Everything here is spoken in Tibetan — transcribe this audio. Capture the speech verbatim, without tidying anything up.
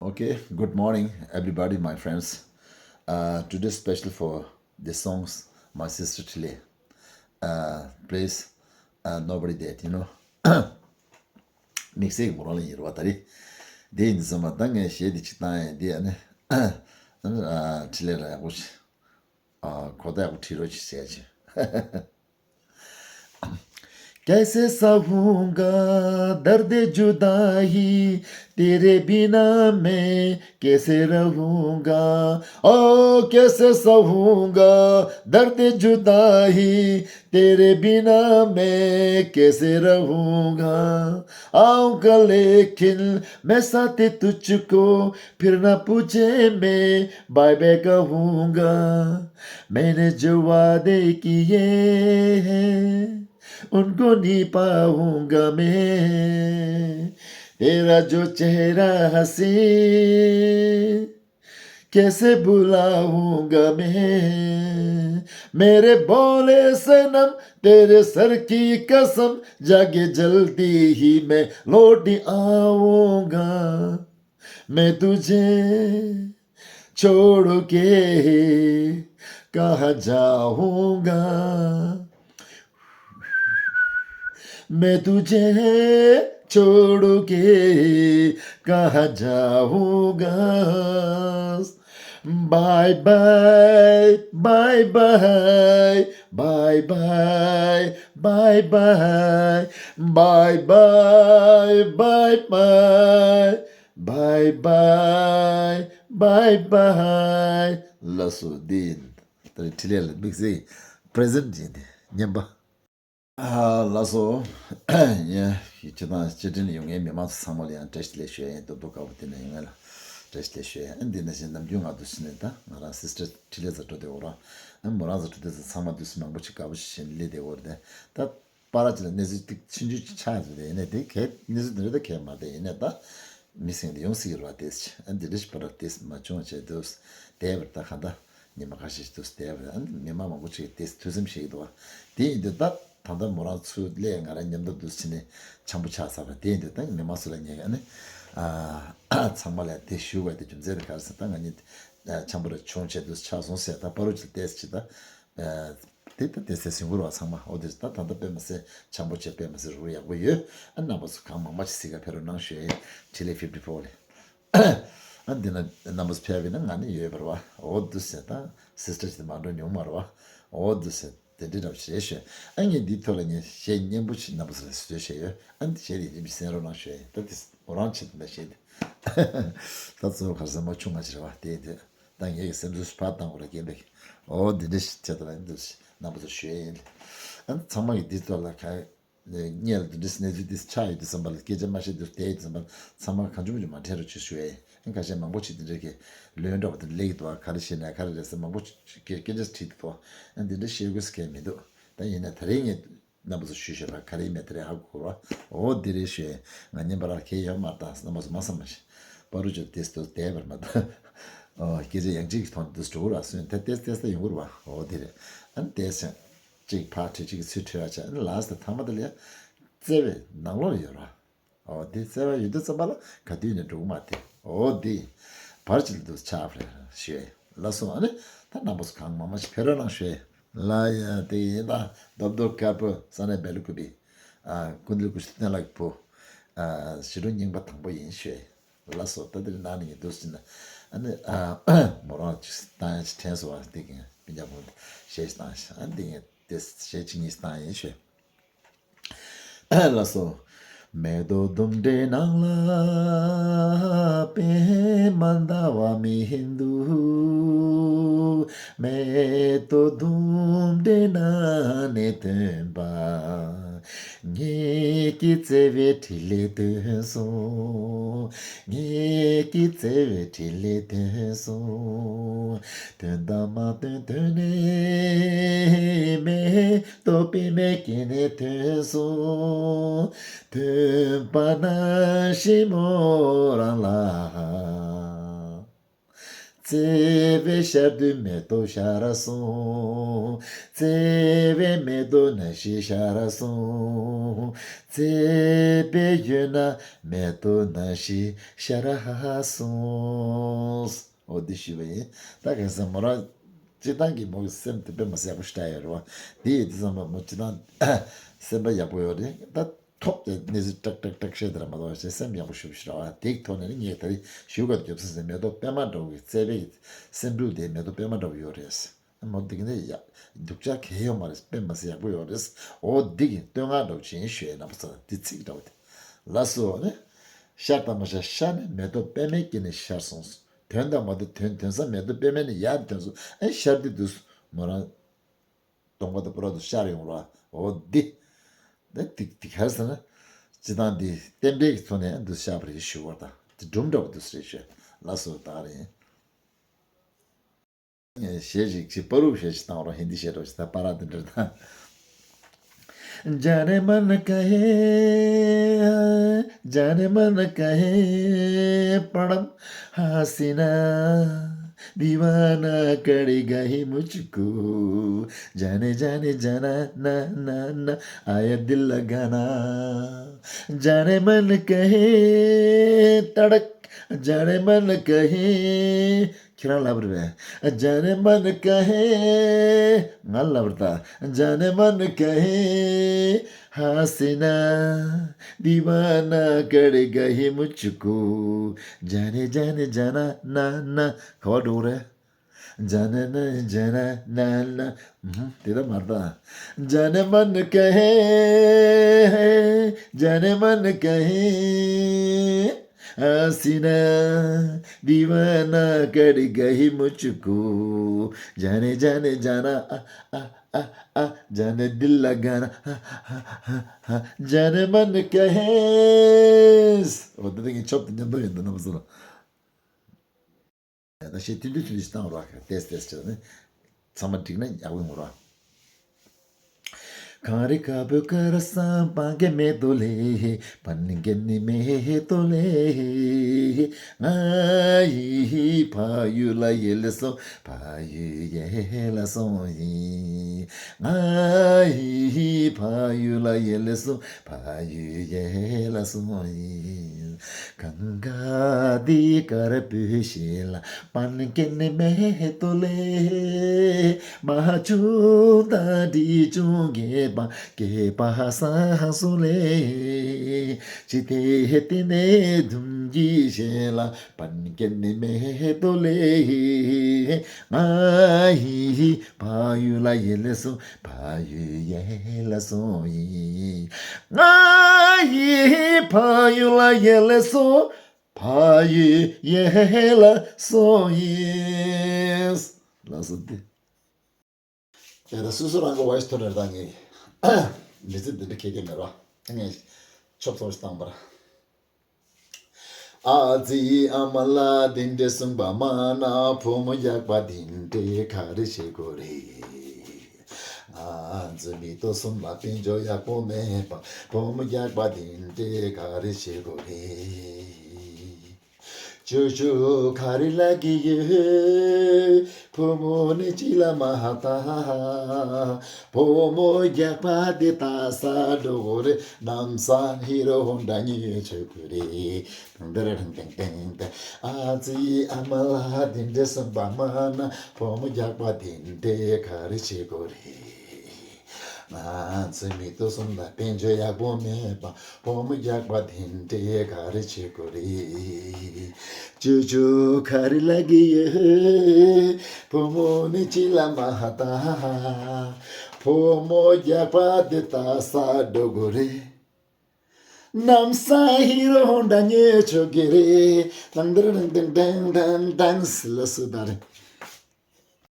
Okay, good morning, everybody, my friends. Uh, today special for the songs, my sister Tile. Uh, please, uh, nobody dead, you know. དམིགས་བསལ་གྱི་མོ་རང་ལ་ཡིན་རུ་བ་ད་རེད། དེ་ཡིན་ཙམ་པ་ད་ངས་གཞས་འདི་ཅིག་བཏང་ཡས་འདི་ཨ་ནི། ཨ་ནི་ཨ་Tile་ལ་ཡག་པོ་ཞིག་ཨ་གོ་བརྡ་ཡག་པོ་བྲིས་རོགས་ཞེས་བྱས། कैसे सहूँगा दर्द जुदाई, तेरे बिना मैं कैसे रहूँगा। ओ कैसे सहूँगा दर्द जुदाई, तेरे बिना मैं कैसे रहूँगा। आऊँगा लेकिन मैं साथ तुझको, फिर ना पूछे मैं बाय बाय कहूँगा। मैंने जो वादे किए हैं, उनको निभाऊँगा मैं। तेरा जो चेहरा हसीं, कैसे भुलाऊँगा मैं। मेरे भोले सनम, तेरे सर की कसम, जाके जल्दी ही मैं लौट आऊँगा। मैं तुझे छोड़ के कहाँ जाऊँगा। मैं तुझे छोड़ के कहाँ जाऊँगा। Bye bye, bye bye, bye bye, bye bye, bye bye, bye bye, bye bye, bye bye. ལགས་སོ། འདི་ཡིན། ད་རེས་འཕྲིན་ལས་ལ་དམིགས་བསལ་པྲེ་སེན་ཊི་ཡིན་ཏེ་བརྙན་པ། ཨ་ལགས་སོ། ཡ་ཁྱེད་དང་སྐྱེ་ཕྲེང་ལ་ཡོད་མཁན་མི་མང་ཚོ་ཚང་མ་ལ་ཡང་བཀྲ་ཤིས་བདེ་ལེགས་ཞུ་ཡ་ཡིན། རྡོག་རྡོག་དཀར་པོ་དེ་ན་ཡོད་མཁན་ལ་བཀྲ་ཤིས་བདེ་ལེགས་ཞུ་ཡ་ཡིན། ཨ་འདི་ན་བཞིན་ནམ་རྒྱུན་ང་འདུག་སེ་ནས་ད་ང་རང་སིས་ཊར་འཕྲིན་ལས་ཚོ་འགྲོ་བསྡད་འོ་ར། ཨ་མོ་རང་ཚོ་འགྲོ་བསྡད་ཚོ་ཚང་མ་འདུག་སེ་མང་པོ་ཅིག་དགའ་པོ་ཞིག་བྱས་ནས་སླེབས་བསྡད་འོ་རེད། ད་པར་ཅིག་ལ་གནས་ཚུལ་ཏིག་ཆུང་ཆུང་ཅིག་ཆགས་ཡོད་རེད། ཡིན་ནའི་དེ་གས་གནས་ཚུལ་འདི་འདྲ་ད་གས་མ་རེད། ཡིན་ནའི་ད་མི་སེང་དེ་ཡོང་སྲིད་ཀྱི་རེད་བ། དེ་ཨ་འདི་འདྲ་ཞིག་པར་དེ་མ་བྱུང་བྱས་འདུག་སེ་བསྡད་པ་རེད། ད་ག་ད་ཉི་མ་ཁ་ཤས་ཤིག་འདུག་སེ་བསྡད་པ་རེད། ཨ་ནི་མི་མང་མང་པོ་ཅིག་གིས་དེ་ཐུགས་སེམས་བཞེས་ཀྱི་འདུག་བ། དེ་ཡིན་དུས་ད་ད་ལྟ་མོ་རང་ཚུར་སླེབས། ང་རང་མཉམ་དུ་འདུག་སེ་བྱས་ནས་འཆམ་པོ་ཆགས་ཚར་བ་དེ་ཡིན་དུས་ད་མི་མང་ཚོ་ལ་ངས་ཨ་ནི་ཨ་ཚང་མ་ལ་དེ་ཞུ་དགོས་དེ་རྒྱུ་མཚན་དེ་ག་རེ་ཟེར་ན། ད་ང་གཉིས་འཆམ་པོ་རེ་བྱུང་བྱས་འདུག་སེ་ཆགས་སོང་ཟེར། ད་པ་རུ་ཅིག་ལ་བལྟས་ཟེར་ད། དེ་ད་དེ་ཟེར་ཟིན་གུར་བ་ཚང་མ་འོ་དེ་ད་ད་ལྟ་དཔེ་མ་སྲིད་འཆམ་པོ་བྱས། དཔེ་མ་སྲིད་རུ་ཡག་པོ་ཡོད། ཨ་རྣམ་པ་ཚོ་གང་མང་མང་ཞིག་གཟིགས་ག་ཕེབས་རོགས་གནང་ཞུ་ཡ་ཡིན། འཕྲིན་ལས་ཕིབ་ཊི་ཕོར་ལ། ཨ་འདི་ན་རྣམ་པ་ཚོ་ཕེབས་པ་ཡིན་ན་ང་ནི་ཡོད་པ་རེད་བ། འོ་འདུག་སེ་ད་སིས་ཊར་ཅིག་མ་འགྲོ་མྱོང་མ་རེད་བ། འོ་འདུག་སེ་དེ་འདྲའི་འདྲ་བ་ཞིག་རེད་ཞུ། ཨ་ངས་འདིའི་ཐོག་ལ་ངས་གཞས་སྙན་པོ་ཞིག་རྣམ་པ་ཚོ་ལ་བཟོས་བཞག་ཡོད། ཨ་འདི་གཞས་དེ་ཡིན་གཅིག་མིན་གཅིག་གསན་རོགས་གནང་ཞུ་ཡ་ཡིན། ད་དེ་མོ་རང་ཆེད་དུ་ད་གཞས་དེ། ད་གཙོ་བོ་ག་རེ་ཟེར་མ་བྱུང་ང་ཅི་རེད་བ། དེ་ཡིན་དུས་ད་ངས་ཀྱི་སེམས་གསོ་ཕར་བཏང་དགོས་ར་རྒན་པས། འོ་འདི་འདྲ་ཞིག་བྱས་ད་ལ་འདུག་སེ་རྣམ་པ་ཚོ་ཞུ་ཡ་ཡིན། ཨ་ཚང་མ་གིས་འདི་ཐོག་ལ་ག་སྙན་ལ་འདི་འདྲ་གནས་ཚུལ་འདི་ཆགས་ཡོད་དུས་ཙམ་པ་ལ་སྐད་ཆ་མ་བཤད་དུས་བསྡད་ཡོད་དུས་ཙམ་པ་ལ་ཚང་མ་གང་བྱུང་མང་བྱུང་མ་དྲན་རོགས་བྱེད་ཞུ་ཡ་ཡིན། ཁ་ཤས་མང་པོ་ཞིག་འདི་འདྲ་གི་ལོན་འདྲ་བ་དེ་སླེབས་ཀྱི་འདུག་ག་རེ་བྱས་ན་ག་རེ་རེད་ཟེར་མང་པོ་ཞིག་སྐད་ཆ་དྲིས་འདུག་ག་འདི་འདྲ་བཤད་དགོས་ཟེར་མཁན་མི་འདུག་ད་ཡིན་ན་ད་རེས་ངས་རྣམ་པ་ཚོ་ཞུས་བཞག་པ་ག་རེ་ཡིན་མིན་ད་རེས་ཧ་གོ་གི་རེད་བ། འོ་འདི་རེད་ཞུ་ཡ་ཡིན། ང་བརྙན་པར་གས་ཡོད་མ་རེད། ད་རྣམ་པ་ཚོ་མ་བསམ་མ་ཤེས། པ་རུ་ཅོ་དེ་སྟོ་བསྡད་པར་མ་ད། ཨོ་སྐད་ཆ་ཡང་གཅིག་གི་ཐོག་ནས་འདུག་སེ་འགྲོ་གི་རེད་བ། སུ་ཡིན་ད་ཏེས་ཏེས་ད་ཡོང་གི་རེད་བ། འོ་དེ་རེད། ཨ་ནི་ཏེས་ཅིག་ཕར་ཁྲིད་ཅིག་ཚུར་ཁྲིད་ར་བྱས། ཨ་ནི་ལ་སྟེ་ཐ་མ་དེ་ལ་ཡ་བརྩེ་བའི་ནང་ལོགས་ལ་ཡོད་ར། འོ་དེ་བརྩེ་བ་ཡོད་དུས་ཙམ་པ་ལ་ག་དུས་ནས་འགྲོ་གི་མ་དེ། འོ་དེ་བར་ཅིག་ལ་འདུག་ཆགས་པ་རེད་ཞུ་ཡ་ཡིན། ལགས་སོ། ཨ་ནི་ད་རྣམ་པ་ཚོ་གང་མང་མང་ཞིག་ཕེབས་རོགས་གནང་ཞུ་ཡ་ཡིན། ལ་ཡ་དེ་ཡིན་ད་རྡོབ་རྡོབ་དཀར་པོ་ས་ནས་བེ་ལུ་ཀུ་པི། ཨ་ཀུན་དལ་ཀུ་ཤ་བསྟན་ལགས་བུ། ཨ་ཞི་ཁྲོ་རྙིང་པ་དང་པོ་ཡིན་ཞུ་ཡ་ཡིན། ལགས་སོ། ད་འདིར་ནང་ནས་ངས་འདུག་སེ་ན། ཨ་ནི་ཨ་མོ་རང་ཅིག་བཏང་ཡ་ཅིག་དྲན་སོང་བ། འདི་གིན་སྤུན་ཀྱག་བུ་གཞས་ཤིག་བཏང་ཞིག་ཨ་འདི་ངས་དེ་གཞས་ཅིག་གཉིས་བཏང་ཡིན་ཞུ། ལགས་སོ། མེ་ཏོག་ལྡུམ་རའི་ནང་ལ་པད་མ་འདའ་བ་མི་འདུག་མེ་ཏོག་ལྡུམ་རའི་ནང་ནས་ཐོན་པ། ངེད་ཀྱི་བརྩེ་བའི་འཕྲིན་ལས་ཐོན་སོང་། ངེད་ཀྱི་བརྩེ་བའི་འཕྲིན་ལས་ཐོན་སོང་། ཐོན་དང་མ་ཐོན་ཐོན་ནས་མེ་ཏོག་པད་མའི་སྐེད་ནས་ཐོན་སོང་། ཐོན་པ་ནང་བཞིན་མོ་རང་ལ། བརྩེ་བའི་ཤར་དུས་མེ་ཏོག་ཤར་སོང་། བརྩེ་བའི་མེ་ཏོག་ནང་བཞིན་ཤར་སོང་། བརྩེ་བའི་ཡུལ་ན་མེ་ཏོག་ནང་བཞིན་ཤར་སོང་། འོ་འདི་ཞུས་པ་ཡིན། ད་གང་ཟེར་མོ་རང་སྤྱིར་བཏང་གི་མོ་གི་སེམས་དེ་དཔེ་མ་སྲིད་ཡག་པོ་ཞིག་བསྒྲགས་ཡོད་རེད་བ། དེ་ཡིན་དུས་ཙམ་པ་མོ་སྤྱིར་བཏང་སེམས་པ་ཡག་པོ་ཡོད་རེད་ད། ཐོབ་སྟེ་གནས་ཚུལ་ཀྲག་ཀྲག་ཀྲག་བཤད་དེ་ར་མ་གཏོགས་བྱས་སེམས་ཡག་པོ་ཞུ་ཞུ་ར་བ། དེའི་ཐོག་ནས་ནི་ངས་ད་རེས་ཞུ་ག་རྒྱབ་ས་ཟེར་མེ་ཏོག་པད་མ་འདྲ་བོ་གི་བརྩེ་བའི་སེམས་འགྲུབ་དེ་མེ་ཏོག་པད་མ་འདྲ་བོ་ཡོད་རེད། མོ་འདི་ག་ནས་ཡ་སྡུག་ཅག་གལ་ཡོད་མ་རེད། དཔེ་མ་སྲིད་ཡག་པོ་ཡོད་རེད། འོ་འདི་གི་བསྟོད་བསྔགས་འདྲ་བོ་བྱས་ཞུ་ཡས་ན་པ་ཚ་འདི་ཚིག་འདྲ་བོ་དེ། ལགས་སོ་ནི། ཤར་དང་མ་ཤར་ཤར་ནས་མེ་ཏོག་པད་མའི་དཀྱིལ་ནས་ཤར་སོང་། ཐོན་དང་མ་ཐོན་ཐོན་ཐོན་ས་མེ་ཏོག་པད་མ་ནས་ཡར་ཐོན་སོང་། ཨེ་ཤར་འདི་འདུག་མོ་རང་། གདོང་པ་དང་པོ་ར་དུ་ཤར་ཡོང་ར། འོ་འདི། འདི་འདི་འདི་ག་རེ་ཟེར་ན། སྤྱི་བཏང་འདི་རྟེན་འབྲེལ་གྱི་ཐོག་ནས་འདུ་ཤར་བ་རེད་ཞུ་བ་དང་འདི་སྒྲུང་འདྲ་བོ་འདུག་ཟེར་ཞུ། ལགས་སོ་ད་ག་རེ་ཡིན། གཞས་ཤིག་ཅིག་པ་རུ་གཞས་ཤིག་བཏང་རོགས། ཧིན་དི་གཞས་འདྲ་བོ་ཞིག་ད་པ་ར་དེ་འདྲ་དང་། जाने मन कहे, जाने मन कहे, पड़म हसीना, दीवाना कर गई मुझको। जाने, जाने, जाना, ना, ना, ना, आया दिल लगाना। जाने मन कहे, तड़क, जाने मन कहे, ཁྱེད་རང་ལབ་རེད་པས། जाने मन कहे, ང་ལབ་རེད་ད། जाने मन कहे, हसीना, दीवाना कर गई मुझको। जाने, जाने, जाना, ना, ना, ག་པར་འགྲོ་གི་རེད། जाने ना, जाना, ना, ना, ཨུམ། དེ་ལྟར་མ་རེད་ད། जाने मन कहे, जाने मन कहे, हसीना, दीवाना कर गई मुझको। जाने, जाने, जाना, आ, आ, आ, आ, जाने दिल लगाना, हा, हा, हा, हा, जाने मन कहे। འོ་དེ་དེ་ངས་ཆོབ་ཏུ་མཉམ་དུ་ཡིན་འདུག་ན་མ་སོང་ལ། ད་ཤེས་ཐུན་ཐུན་ཐུན་ཞིག་བཏང་རོགས། ཏེས་ཏེས་བྱས་ནས་ཚང་མ་འགྲིག་ན་ཡག་པོ་ཡོང་རོགས། གངས་རི་དཀར་པོའི་སྐོར་བསམ་སྤང་གི་མེ་ཏོག་ལེ། སྤང་གི་ནི་མེ་ཏོག་ལེ། ང་ཡི་ཕ་ཡུལ་ལ་ཡལ་སོང་། ཕ་ཡུལ་ཡལ་སོང་ཡི། ང་ཡི་ཕ་ཡུལ་ལ་ཡལ་སོང་། ཕ་ཡུལ་ཡལ་སོང་ཡི། གངས་དཀར་དཀར་པོའི་ཞལ་ལ། སྤང་གི་ནི་མེ་ཏོག་ལེ། མ་བྱུང་ད་འདི་བྱུང་གི་པ། སྐྱེས་པ་སངས་སོང་ལེ། ཅི་སྟེ་དེ་ནས་དུང་གི་ཞལ་ལ། སྤང་གི་ནི་མེ་ཏོག་ལེ། ང་ཡི་ཕ་ཡུལ་ལ་ཡལ་སོང་། ཕ་ཡུལ་ཡལ་སོང་ཡི། ང་ཡི་ཕ་ཡུལ་ལ་ཡལ་སོང་། ཕ་ཡུལ་ཡལ་སོང་ཡི། ལགས་སོ་འདི། ཡ་ད་སོ་སོ་རང་གི་ཝོ་ཡིས་ཐོན་ནས་ད་ངས་མི་ཚེ་འདི་འདྲ་ཁེ་ཁེ་མེད་རོ། ངས་ཆོབ་ཚོར་བཏང་པར། ཨ་ཙི་ཨ་མ་ལགས་འདི་འདྲ་གསུངས་པ་མ་ན། བུ་མོ་རྒྱགས་པ་འདི་འདྲས་ག་རེ་བྱེད་དགོས་རེད། ང་ཚོའི་མི་ཐོག་གསུམ་ལ་དཔལ་འབྱོར་ཡག་པོ་མེད་པ། བུ་མོ་རྒྱགས་པ་འདི་འདྲས་ག་རེ་བྱེད་དགོས་རེད། ཅོ་ཅོ་ག་རེ་ལབ་ཀྱི་ཡོད། བུ་མོ་ནི་ཅི་ལ་མ་ཧ་ད། བུ་མོ་རྒྱགས་པ་འདི་ད་ས་འགྲོ་གོ་རེད། ནམ་སང་ཧི་རོ་ཧོན་ཌ་ཉོས་ཆོག་གི་རེད། ཏང་ཏེ་ར་ཏང་ཏེང་ཏེང་ཏེང་། ཨ་ཙི་ཨ་མ་ལགས་འདི་འདྲས་གསུངས་པ་མ་ན། བུ་མོ་རྒྱགས་པ་འདི་འདྲས་ག་རེ་བྱེད་དགོས་རེད། ང་ཚོའི་མི་ཐོག་གསུམ་ལ་དཔལ་འབྱོར་ཡག་པོ་མེད་པ། བུ་མོ་རྒྱགས་པ་འདི་འདྲས་ག་རེ་བྱེད་དགོས་རེད། ཅོ་ཅོ་ག་རེ་ལབ་ཀྱི་ཡོད། བུ་མོ་ནི་ཅི་ལ་མ་ཧ་ད། བུ་མོ་རྒྱགས་པ་འདི་ད་ས་འགྲོ་གོ་རེད། ནམ་སང་ཧི་རོ་ཧོན་ཌ་ཉོས་ཆོག་གི་རེད། ཏང་ཏེ་ར་ཏང་ཏེང་ཏེང་ཏེང་ཏེང་། ལགས་སོ་ད་རེད།